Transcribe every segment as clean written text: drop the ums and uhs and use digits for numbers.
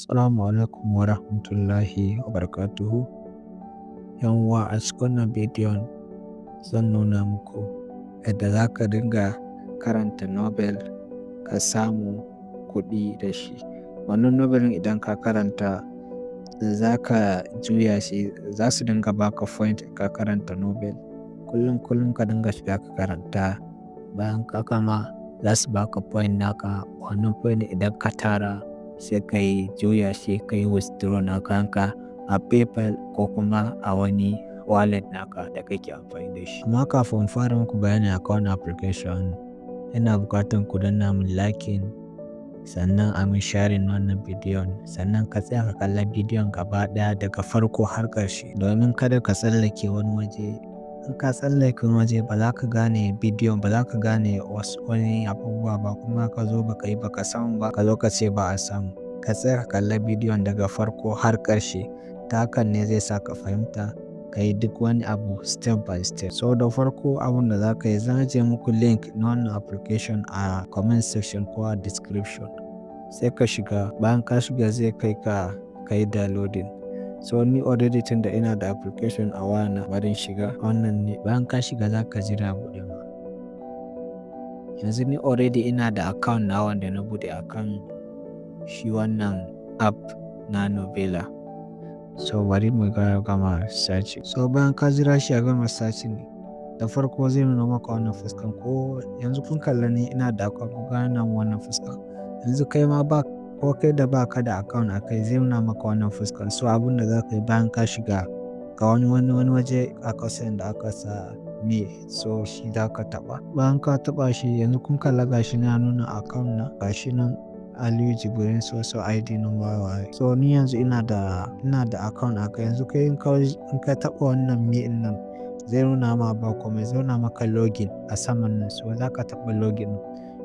Assalamu alaikum wa rahmatullahi wa barakatuhu. 'Yan uwa, a cikin wannan bidiyon zan nuna muku yadda za ka dinga karanta novel ka samu kuɗi da shi. Wannan novel ɗin, idan ka karanta, za ka juya shi, za su dinga baka point ka karanta novel. Kullum kullum ka dinga shiga ka karanta, bayan ka gama za su baka point naka. Wannan point idan ka tara, sai ka yi juya shi, ka yi withdraw na kayanka a PayPal ko kuma a wani wallet naka da kake amfani da shi. Amma kafin in fara muku bayani akan wannan application, ina buƙatan ku danna mun liking, sannan a min sharing wannan bidiyon, sannan ka tsaya ka kalla bidiyon gaba ɗaya daga farko har ƙarshe, domin kada ka tsallake wani waje. In ka tsallake wani waje, ba za ka gane bidiyon ba, za ka gane wasu wani abubuwa ba, kuma ka zo ba ka yi ba ka samu ba, ka zo ka ce ba a samu. Ka tsaya ka kalla bidiyon daga farko har ƙarshe, ta hakan ne zai sa ka fahimta, ka yi duk wani abu step by step. So da farko, abun da za ka yi, zan ajiye muku link na wannan application a comment section ko a description. Sai ka shiga, bayan ka shiga zai kai ka ka yi downloading. So ni already tunda ina da application a wayana, bari in shiga wannan ne. Bayan ka shiga, za ka jira buɗe ma. Yanzu ni already ina da account na wanda na buɗe akan shi wannan app na Novella. So bari mu ga gama searching. So bayan ka jira shi ya gama searching, da farko zai nuna maka wannan fuskan. Ko yanzu kun kalla, ni ina da account, kun ga nan wannan fuskan. Yanzu kai ma ba ko kai da ba ka da account a kai, zai nuna maka wannan fuskan. So abun da za ka yi, bayan ka shiga, ga wani waje a ƙasa da aka sa me, so shi za ka taɓa. Bayan ka taɓa shi, yanzu kun kalla, gashi nan ya nuna account na, gashi nan Aliyu Jibrin, so so ID number waye. So ni yanzu ina da account aka. Yanzu kai in ka taɓa wannan me ɗin nan, zai nuna ma ba komai, zai nuna maka login a saman nan. So za ka taɓa login.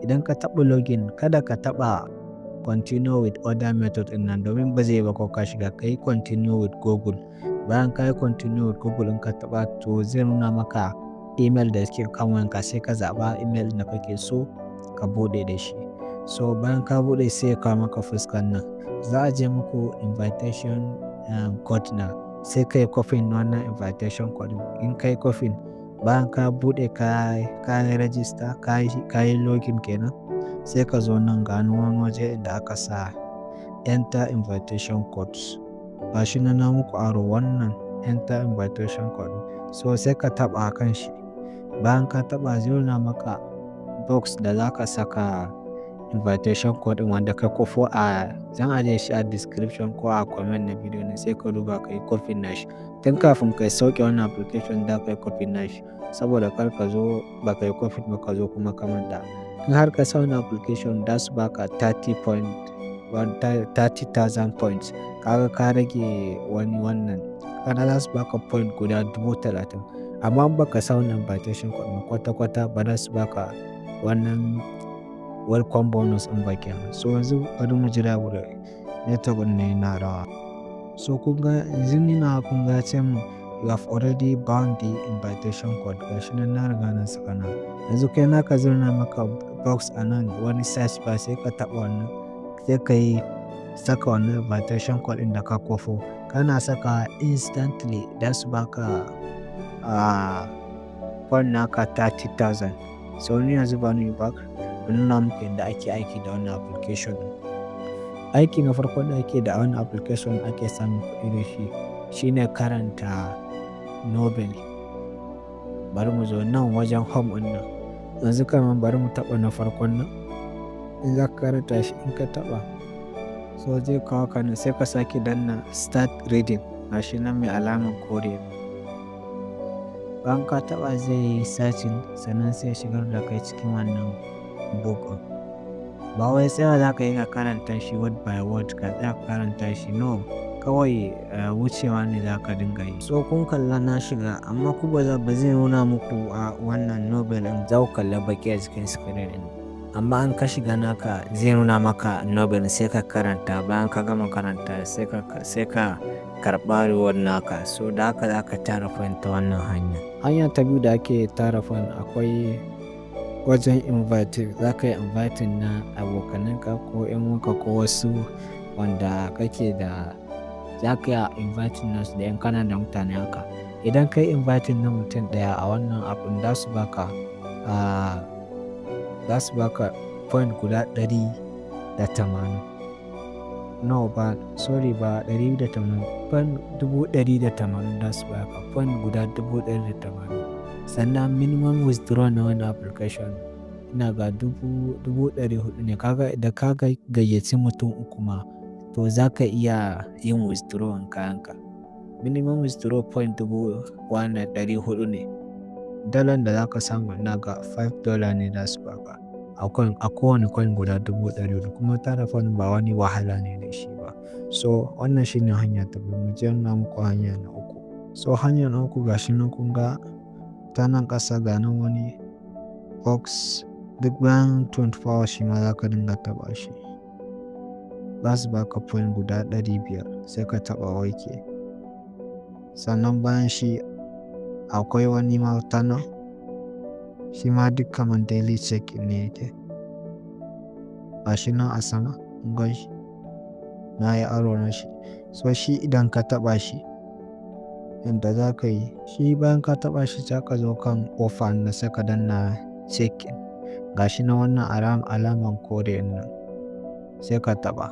Idan ka taɓa login, kada ka taɓa continue with other method ɗin nan, domin ba zai yi ba ko ka shiga. Ka yi continue with Google. Bayan ka yi continue with Google, in ka taɓa, to zai nuna maka email da suke kan wayanka, sai ka zaɓa email da kake so ka buɗe da shi. So bayan ka buɗe, sai ya kawo maka fuskan nan. Za a je muku invitation code na, sai ka yi copying wannan invitation code. In ka yi copying, bayan ka buɗe, ka yi register, ka yi login kenan, sai ka zo nan, ga wani waje inda aka sa enter invitation code. Gashi nan na muku arrow, wannan enter invitation code. So sai ka taɓa a kan shi. Bayan ka taɓa, zai nuna maka box da za ka saka invitation code ɗin wanda ka kwafo a, zan ajiye shi a description ko a comment na bidiyon nan, sai ka duba ka yi copy nashi. Tun kafin ka sauke wannan application da ka yi copy nashi, saboda kar ka zo ba ka yi copy ba, ka zo kuma ka manta. In har ka sa wannan application, za su baka 30,000 points. Kaga ka rage wani wannan. Kana za su baka point guda 30,000. Amma in baka sa wannan invitation code ba, kwata-kwata ba za su baka wannan welcome bonus ɗin ba kenan. So yanzu bari mu jira buɗe, network ɗin ne yana rawa. So kun ga yanzu ni nawa, kun ga ya ce mun "You have already bound the invitation code." Gashi nan na riga na saka na. Yanzu kai naka zai nuna maka box a nan, wani search bar, sai ka taɓa wannan, sai ka yi saka wannan invitation code ɗin da ka kwafo. Kana saka, instantly za su baka point naka 30,000. So ni yanzu bani back in nuna muku yadda ake aiki da wannan application ɗin. Aiki na farko da ake da wannan application ake samun kuɗi da shi shine karanta novel. Bari mu zo nan wajen home ɗin nan. Yanzu kaman bari mu taɓa na farkon nan. In za ka karanta shi, in ka taɓa, so zai kawo ka nan, sai ka sake danna start reading. Gashi nan mai alamar kore. Bayan ka taɓa, zai yi searching, sannan sai ya shigar da kai cikin wannan book ɗin. Ba wai tsayawa za ka yi ka karanta shi word by word, ka tsaya ka karanta shi, no. Kawai wucewa ne za ka dinga yi. So kun kalla na shiga, amma ku ba zai nuna muku a wannan novel ɗin, za ku kalla baƙi a cikin screen ɗin. Amma in ka shiga naka, zai nuna maka novel, sai ka karanta. Bayan ka gama karanta, sai ka karɓa reward naka. So da haka za ka tara point ta wannan hanya. Hanya ta biyu da ake tara point, akwai wajen invite. Za ka yi inviting na abokananka ko 'yan uwanka ko wasu Wanda kake da za ka iya inviting nasu da in kana da mutane haka. Idan ka yi inviting na mutum ɗaya a wannan app ɗin, za su baka point guda 180. No ba, sorry, ba 180, point 180,000 za su baka, point guda 180,000. Sannan minimum withdraw na wannan application ina ga 400,000 ne. Kaga da ka gayyaci mutum uku ma, to za ka iya yin withdraw kayanka. Minimum withdraw point dubu wannan ɗari huɗu ne. Dalan da za ka samu, ina ga $5 ne za su baka a coin, a kowane coin guda 400,000. Kuma tara coin ba wani wahala ne da shi ba. So wannan shine hanya ta biyu. Mu je nuna muku hanya na uku. So hanya na uku, gashi nan kun ga ta nan ƙasa, ga nan wani box, duk bayan 24 hours shi ma za ka dinga taɓa shi. Za su baka point guda 500, sai ka taɓa okay. Sannan bayan shi akwai wani ma ta nan, shi ma duk kaman daily check-in ne yake. Gashi nan a sama, kun gan shi? Na yi arrow na shi. So shi idan ka taɓa shi, yanda za ka yi, shi bayan ka taɓa shi, za ka zo kan offer nan, sai ka danna check-in. Gashi nan wannan alaman kore nan, sai ka taɓa.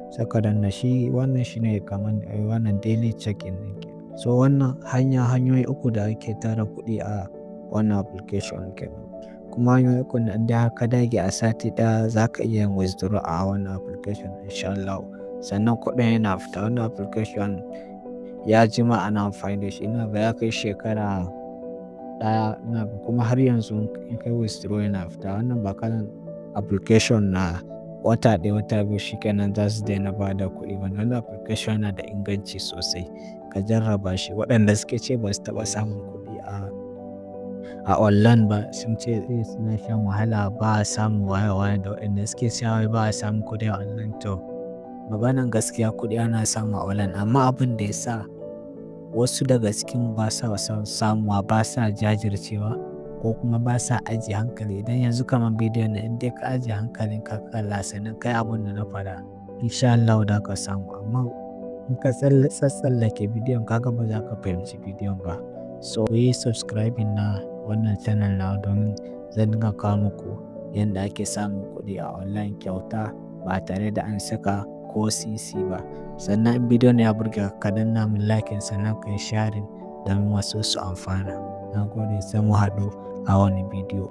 Sai ka danna shi. Wannan shine kaman wannan daily check-in ɗin kenan. So wannan hanyoyi uku da ake tara kuɗi a wannan application kenan. Kuma hanyoyi uku nan, in dai har ka dage, a sati ɗaya za ka iya yin withdraw a wannan application in sha Allahu. Sannan kuɗin yana fita. Wannan application ya jima ana amfani da shi. Ina ga ya kai shekara 1 ina ga, kuma har yanzu in kai withdraw yana fita. Wannan ba kalan application na wata 1, wata 2 shi kenan za su daina ba da kuɗi ba. Wannan application yana da inganci sosai. Ka jarraba shi. Waɗanda suke ce ba su taɓa samun kuɗi a online ba, sun ce suna shan wahala, ba a samu waye waye, da waɗanda suke cewa wai ba a samun kuɗi a online, to maganan gaskiya, kuɗi ana samu a online, amma abin da ya sa wasu daga cikin ba sa son samuwa, ba sa jajircewa ko kuma ba sa ajiye hankali. Idan yanzu kamar bidiyon nan, in dai ka ajiye hankalin ka kalla sannan kai abun da na faɗa, in sha Allahu za ka samu. Amma in ka tsatsallake bidiyon, ka ga ba za ka fahimci bidiyon ba. So yi subscribing na wannan channel nawa domin zan dinga kawo muku yanda ake samun kuɗi a online kyauta ba tare da an saka ko sisi ba. Sannan in bidiyon ya burge ka, ka danna mun like, sannan ka yi sharing domin wasu su amfana. Na gode, sai mu haɗu a wani bidiyo.